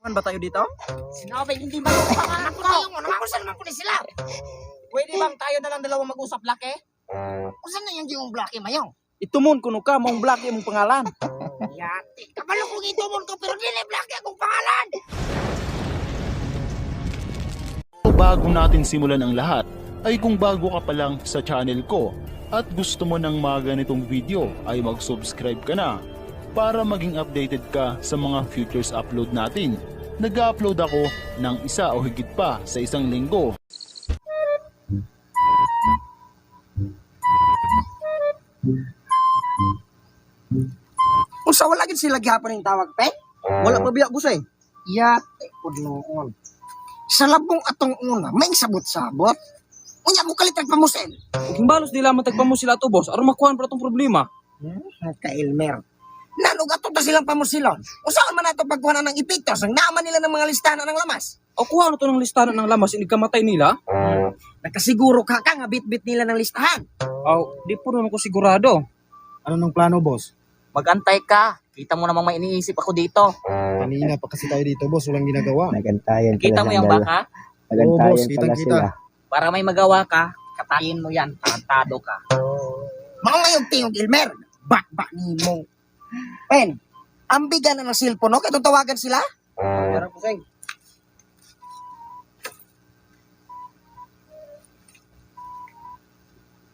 Man ba tayo dito? Sinabi, hindi ba yung pangalan ko? Ano ako saan naman ko ni sila? Pwede bang tayo na lang dalawa mag-usap, Laki? Usan na yung giyong Blackie Mayong? Itumon kuno ka maong Black imong pangalan. Yati, kabalo kong itumon ko pero dili Blackie akong pangalan. Bago natin simulan ang lahat, ay kung bago ka pa lang sa channel ko at gusto mo ng mga ganitong video ay mag-subscribe ka na para maging updated ka sa mga futures upload natin. Nag-upload ako ng isa o higit pa sa isang linggo. Usa wala gid sila gihapon yung tawag pe? Wala pa biya boss eh. Yati pud noon. Sa labong atong una, may sabot-sabot. Unya ko kalit pamusel. Ug himbalos di lamang tagpamo sila to, boss, aron makuhan pa atong problema. Ka Elmer. Nanog ato ta silang pamusilon. Usaon man nato pagkuha ng epekto sang naaman nila ng mga listahan ng lamas. O kuha na to ng listahan ng lamas inig kamatay nila. Nakasiguro ka ka nga bit-bit nila ng listahan. Aw, di po naman ko sigurado. Ano nang plano, boss? Magantay ka. Kita mo namang may iniisip ako dito. Kanina pa kasi tayo dito, boss. Walang ginagawa. Nagantayan pala Kita mo silang yung dalawa. baka? Nagantayan Oo, boss, pala kitang-kita. sila. Para may magawa ka, katayin mo yan. Tarantado ka. Mao ngayong tingog Elmer. Bakba nimo. Pen, ambigan na ng cellphone no kay itong tawagan sila. Tara boss eh.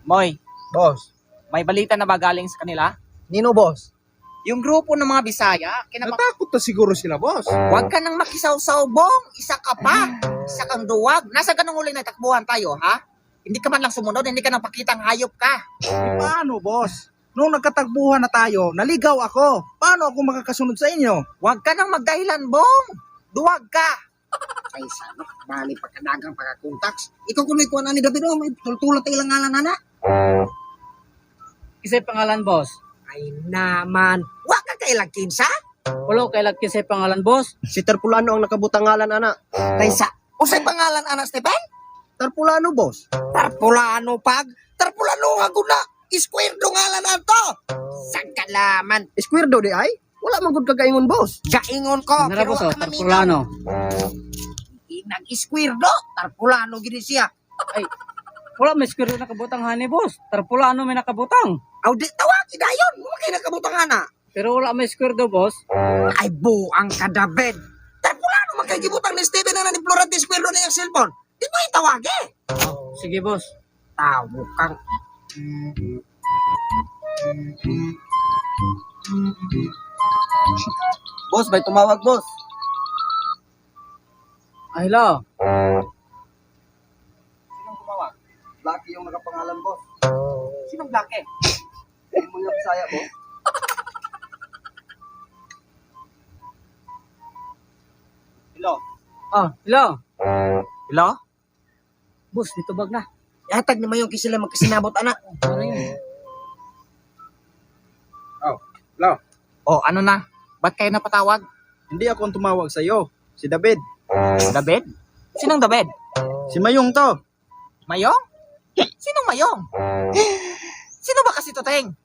Moy, Boss. may balita na ba galing sa kanila? Nino boss. Yung grupo ng mga Bisaya, Natakot na siguro sila, boss. Huwag ka nang makisawsaw, Bong. Isa ka pa. Isa kang duwag. Nasa ganung huli na takbuhan tayo, ha? Hindi ka man lang sumunod, hindi ka nang pakitang hayop ka. Eh, paano boss? Nung nagkatagbuhan na tayo, naligaw ako. Paano ako makakasunod sa inyo? Huwag ka nang magdahilan, Bong. Duwag ka. Ay sa no, bali pagkadagang pagka-contacts. Ikaw kunoy kuha na ni David oh, may tultulot ta ilang ngalan ana. Kisay pangalan, boss? Ay naman, wa ka kailang kinsa? Wala kay lag kisay pangalan, boss. Si Terpulano ang nakabutang ngalan ana. Kaysa usay pangalan ana Stephen? Terpulano boss. Tarpulano pag Tarpulano nga guna. Square do ngalan ato. Sagkalaman. Square do di ay? Wala man gud kagaingon boss. Gaingon ko Nara, pero boss, wa oh, ka maminaw. Tarpulano. Inag square do, Tarpulano gid siya. Wala may square na nakabutang hani, boss. Tarpulano may nakabutang. Aw di tawagi dayon, mo kay nakabutang ana. Pero wala may square do, boss. Ay buang ka David. Tarpulano man kay gibutang ni Steven na ni Florante Square do na iyang cellphone. Di mo itawagi. Sige, boss. Tawo kang Boss, may tumawag boss. Ay, hello. Sinong tumawag? Lucky yung nakapangalan boss. Sinong Blake? Yung mga Bisaya boss. Hello? Ah, hello. Hello? Boss, dito bag na. Yatag ni Mayong sila magkasinabot anak. Ano yun? Oh, ano na? Ba't kayo napatawag? Hindi ako ang tumawag sa iyo. Si David. David? Sinong David? Si Mayong to. Mayong? Sinong Mayong? Sino ba kasi to, Teng?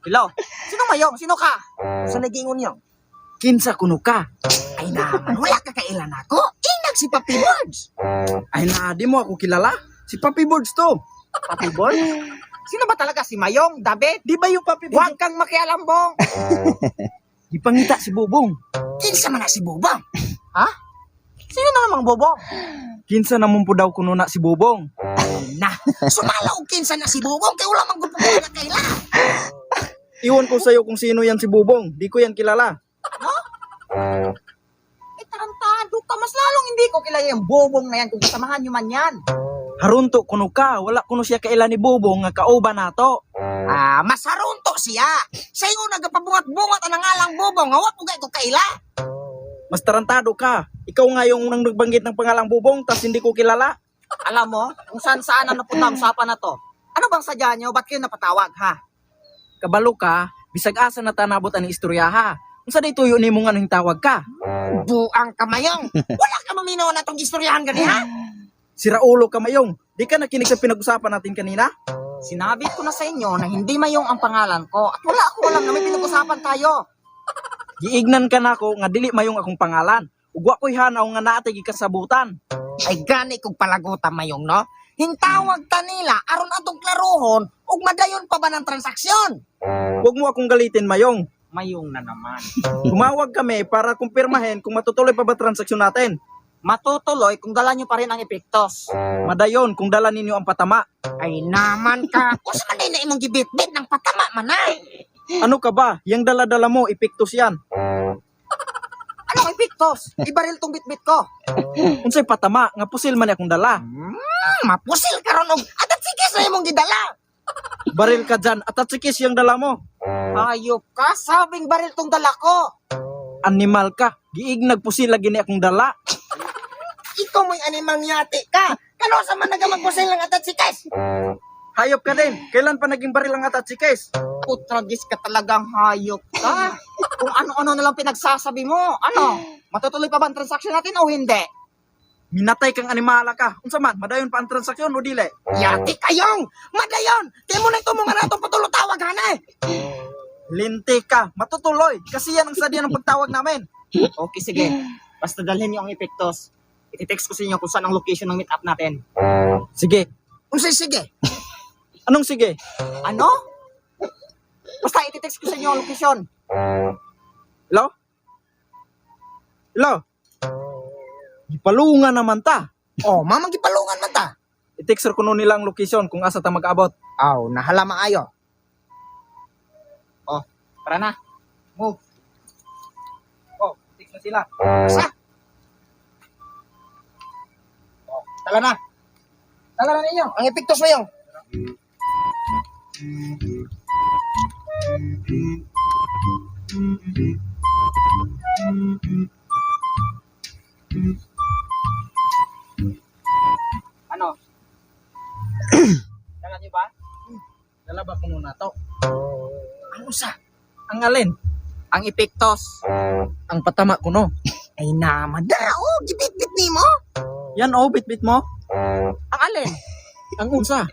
Hello? Sinong Mayong? Sino ka? Sa nagingon niyo. Kinsa kuno ka? Ay naman, wala ka kailan ako. Inag si Papi Birds. Ay na, di mo ako kilala. Si Papi Birds to. Papi Boy? Sino ba talaga si Mayong? David? Di ba yung Papi Birds? Huwag kang makialam, Bong! Gipangita si Bubong. Kinsa man na si Bubong. Sino na namang Bobong? Kinsa namon po daw kuno na si Bubong. Ay na, sumala og kinsa na si Bubong kay wala man gud po na kaila. Iwan ko sa'yo kung sino yan si Bubong. Di ko yan kilala. Eh, tarantado ka. Mas lalong hindi ko kilala yung Bobong na yan kung kasamahan nyo man yan. Harunto kuno ka. Wala kuno siya kaila ni Bubong nga kauban nato. Ah, masarunto siya. Sa ingon nagapabungat-bungat ang ngalang Bubong, nga wa po ko kaila. Mas tarantado ka. Ikaw nga yung unang nagbanggit ng pangalang Bubong tas hindi ko kilala. Alam mo, kung saan saan ang napunta ang usapan na to. Ano bang sadya nyo? Ba't kayo napatawag, ha? Kabalo ka, bisag asa na tanabot ang istorya ha. Unsa day tuyo nimo nga nang tawag ka? Buang kamayong. Wala ka maminaw na tong istoryahan gani ha. Si Raulo Kamayong, di ka nakinig sa pinag-usapan natin kanina? Sinabi ko na sa inyo na hindi Mayong ang pangalan ko at wala akong alam na may pinag-usapan tayo. Giignan ka nako nga dili mayong akong pangalan. Ug wa ko'y hanaw nga naa tay gikasabutan. Ay gani kog palaguta mayong no. Hintawag ta nila aron atong klarohon ug madayon pa ba ng transaksyon. Huwag mo akong galitin, Mayong. Mayong na naman. Tumawag kami para kumpirmahin kung matutuloy pa ba transaksyon natin. Matutuloy kung dala nyo pa rin ang epektos. Madayon kung dala ninyo ang patama. Ay naman ka. Usa man day na imong gibitbit ng patama man ay. Ano ka ba? Yang dala-dala mo, epektos yan. Anong epektos? Ibaril tong bitbit ko. Unsay patama, nga pusil man akong dala. Mapusil karon og atat sikis na imong gidala. Baril ka dyan at atsikis yung dala mo. Hayop ka, sabing baril tong dala ko. Animal ka, giig nagpusil lagi ni akong dala. Ikaw mo'y animal niyati ka. Kano sa man nagamagpusil ng atat sikis? Hayop ka din, kailan pa naging baril ang atatsikis? Putragis ka talagang hayop ka. Kung ano-ano na lang pinagsasabi mo. Ano? Matutuloy pa ba ang transaction natin o hindi? Minatay kang animala ka. Unsa man, madayon pa ang transaksyon o dili? Yati kayong! Madayon! Kaya mo na ito mga nato patulo tawag hanay! Linti ka, matutuloy. Kasi yan ang sadya ng pagtawag namin. Okay, sige. Basta dalhin niyo ang epektos. Iti-text ko sa inyo kung saan ang location ng meet-up natin. Sige. Unsay sige? Anong sige? Ano? Basta iti-text ko sa inyo ang location. Hello? Hello? Gipalungan naman ta. Oh, mamang gipalungan man ta. I-text ko nila ang location kung asa ta mag-abot. Aw, nahala maayo. Oh, tara na. Move. Oh, text na sila. Asa? Oh, Tala na. Tala na ninyo. Ang epektos mo yung. Ano? Dala niyo ba? Dala ba kuno na to? Ano sa? Ang alin? Ang epektos. Ang patama kuno. Ay naman. Dara, oh, gibitbit nimo. Yan oh, bitbit mo. Ang alin? Ang unsa?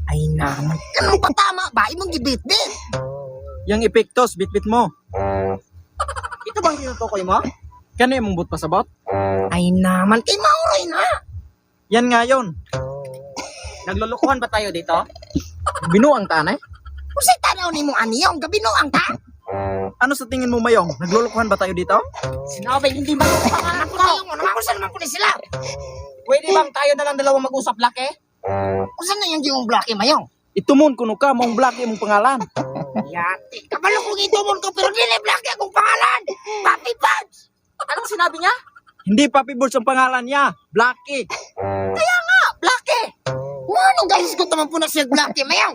Ay naman. Kanong patama ba? Imong gibitbit. Yang epektos, bitbit mo. Ito bang tinutukoy mo? Kani imong but pasabot? Ay naman. Kay mauroy na. Yan nga yon. Naglulukuhan ba tayo dito? Binuang tanay. Unsay tanaw nimo aniyong gabinuang ta? Ano sa tingin mo mayong? Naglulukuhan ba tayo dito? Sinabi, hindi ba yung pangalan Ako ko? na yung ano, ako sa naman ko ni sila. Pwede bang tayo na lang dalawang mag-usap, Laki? Usa na yung giyong blake mayong. Itumon kuno ka maong black imong pangalan. Yati, kabalo kong itumon ko pero dili blake akong pangalan. Papi Buds. Anong sinabi niya? Hindi Papi Birds ang pangalan niya. Blacky. Ah, Blake! Nganong gahis ko taman po na siya blake mayong?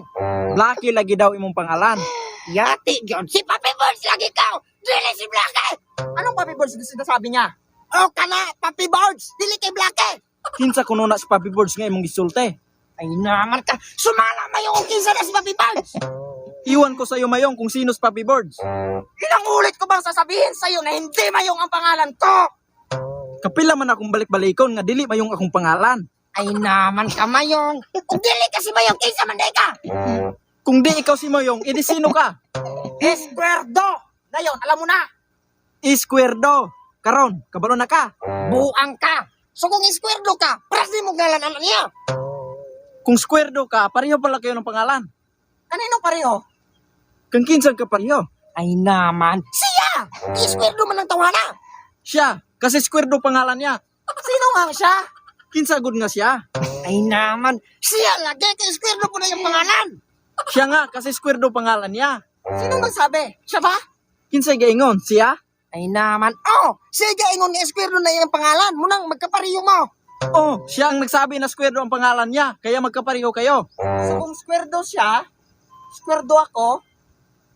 Blacky lagi daw imong pangalan. Yati, gyud si Papi Birds lagi ka. Dili si blake. Anong Papi Birds na sinasabi niya? O kana, Papi Birds, dili kay blake. Kinsa kuno na si Papi Birds nga imong gisulti. Ay naman ka, sumala mayong og kinsa na si Papi Birds. Iwan ko sa iyo mayong kung sino si Papi Birds. Ilang ulit ko bang sasabihin sa'yo na hindi mayong ang pangalan ko? Kapila man akong balik-balikon nga dili mayong akong pangalan. Ay naman ka mayong. Kung dili ka si mayong kinsa man day ka. Kung di ikaw si Mayong, edi sino ka? Esquerdo! Ngayon, alam mo na. Isquerdo. Karon, kabalo na ka. Buang ka. So kung iskwerdо ka, pras di mo ngalan anak niya. Kung squerdo ka, pareho pala kayo ng pangalan. Kanino pareho? Kang kinsan ka pareho. Ay naman, siya! Iskwerdо man ang tawana. Siya, kasi squerdo pangalan niya. Sino nga siya? Kinsa gud nga siya. Ay naman, siya lagi kay iskwerdо po na yung pangalan. Siya nga, kasi squerdo pangalan niya. Sino nagsabi? Siya ba? Kinsay gaingon, siya? Ay naman, oh, sige ingon nga iskwerdо na yung pangalan. Munang magkapariyo mo. Oh, siya ang nagsabi na squerdo ang pangalan niya, kaya magkapareho kayo. So kung squerdo siya, squerdo ako,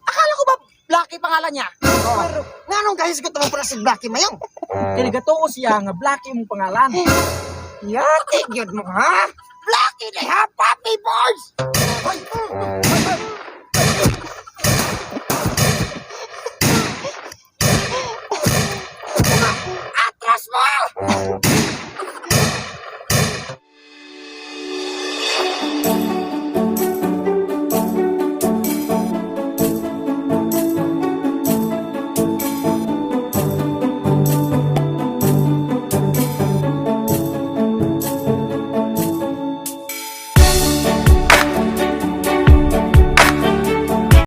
akala ko ba Blackie pangalan niya? Oh. Nganong kahisgot naman pala si Blackie Mayong? Kaya nagatuo siya nga black imong pangalan. Yati, gyud mo ha? Blackie na ha, Papi Boys! Hoy,